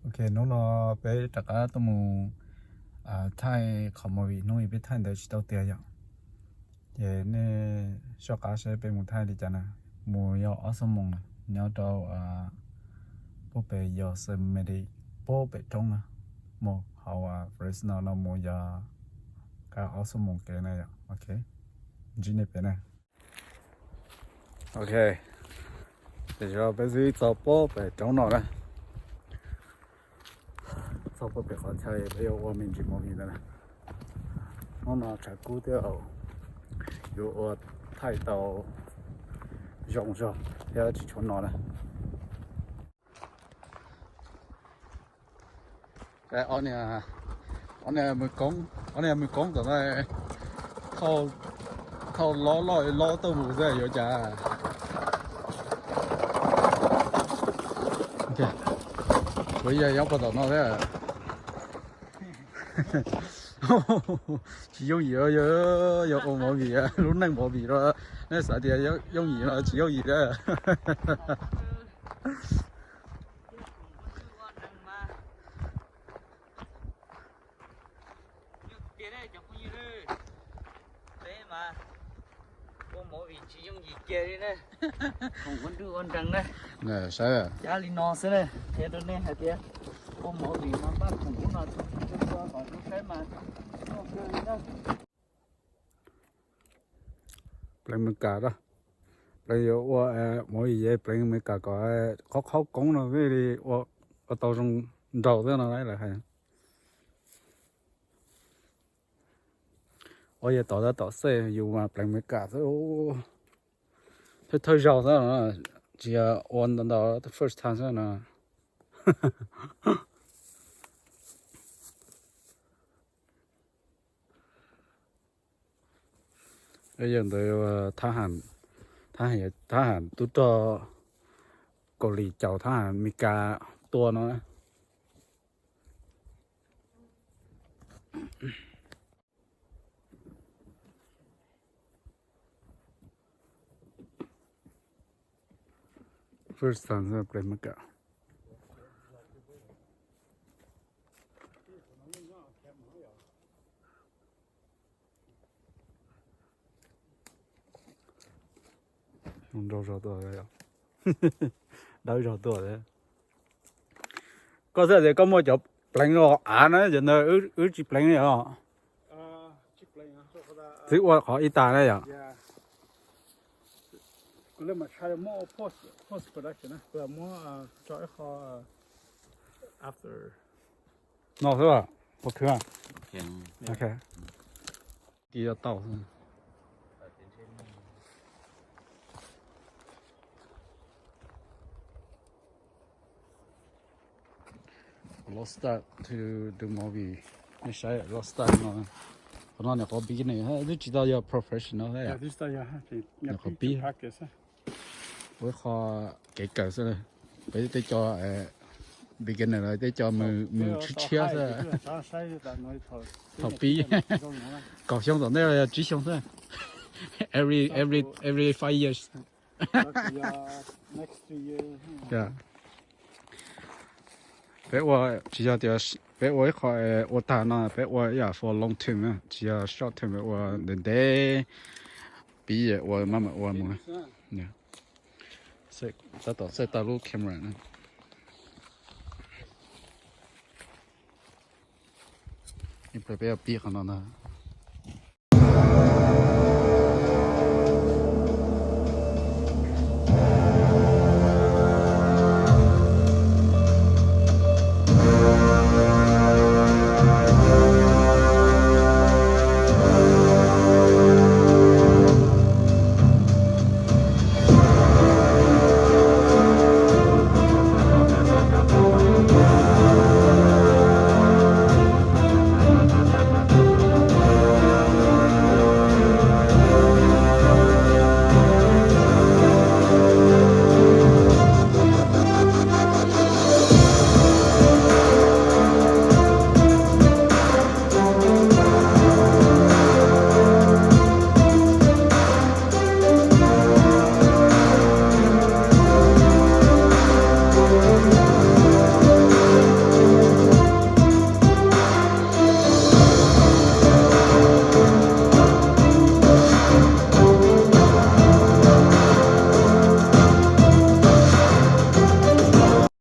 Ok, hnub no peb rov qab tuaj mus thaij qhov movie hnub peb thaij ntawd tsis tau tiag yom. Ces nej soj qab saib peb mus thaij li cas na. Mus yog ob xuab moos na, nyob rau puag pem Yosemite, puag pem roob na, mus hauv Fresno no mus yog qab ob xuab moos kev na yom. Ok, ntsib nej pem na. Ok, ces peb twb txog puag pem roob no na. Txog puag pem qhov chaw peb yuav ua me ntsis movie ntawd na. Hnub no tshav kub thiab, yuav ua thaij tau zoo zog thiab tsis tshua no na. Ob niag, ob niag, ob niag mws koob tom no thauj lob loj lob tuaj mus xwb yuav cas. Kuv yog nyob puag tom no thiab. Tsis yooj yim, yog ua movie, lub neej movie no, nej xav tias yooj yim no tsis yooj yim na. Ua movie tsis yooj yim kiag li na. Khoom ua nruj ua nrees na. Saib, cab li no xwb na, qhia rau nej hais tias ua movie mas npaj khoom ub no ua kom zoo saib mas. Pleev Meskas, pleev yuav ua movie pleev Meskas kom qhov qhaub koob no thiaj li ua tau zoo nraug xwb no lawv hais. Ua yog tom tab tom xej yus mas pleev Meskas xwb, thawj thawj zaug xwb, tsis yog ua ntau ntau first time xwb no. Yog ntawd thab ham, thab ham tub rog Kaus Lim caum thab ham Meskas tua no. First time pleev Meskas. Nraug zog tuaj, dawb zog tuaj. Koj xav tias koj muaj cov pleev los av na, cov ntawd wb tsis pleev li os. Twb ua qhov ib tag na yom. No xwb, ua khwv. Kis tau. Lost start to do movie. Nej saib lost start no, qhov no nyuam qhuav beginner, twb tsis tau yog professional thiab. Nyuam qhuav pib, ua ib qho kev kawm xwb. Peb tej cov beginner los tej cov mus tshiab tshiab xwb. Thaum pib, kaum xyoo tom ntej los yog tsib xyoo xwb. Every, every, every five years. Peb ua tsis yog tias peb ua ib qho ua tag no, peb ua ib yam for long term, tsis yog short term, ua ntev ntev, pib ua maj mam ua mus. Tab tom set tau lub camera na. Ib pliag peb yuav pib qhov no ntag.